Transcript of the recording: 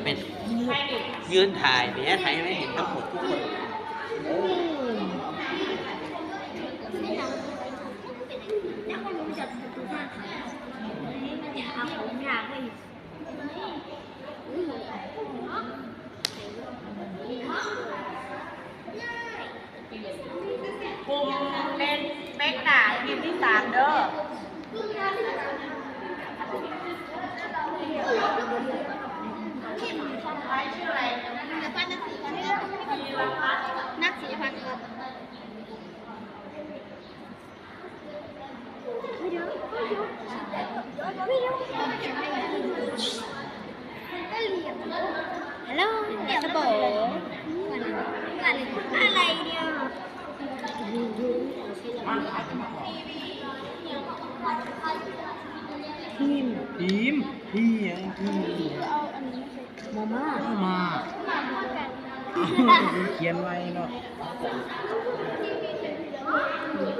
ເປັນຢືນຖ່າຍແໝ ຖ່າຍໃຫ້ເຫັນທັງໝົດທຸກຄົນ. ກຸ່ມເລນເປັກໜ້າທີມທີສາມເດີ. ທີມ ທີມ ທີມຫຍັງ? ທີມ ມາມ່າ ມາມ່າ ຂຽນໄວ້ເນາະ.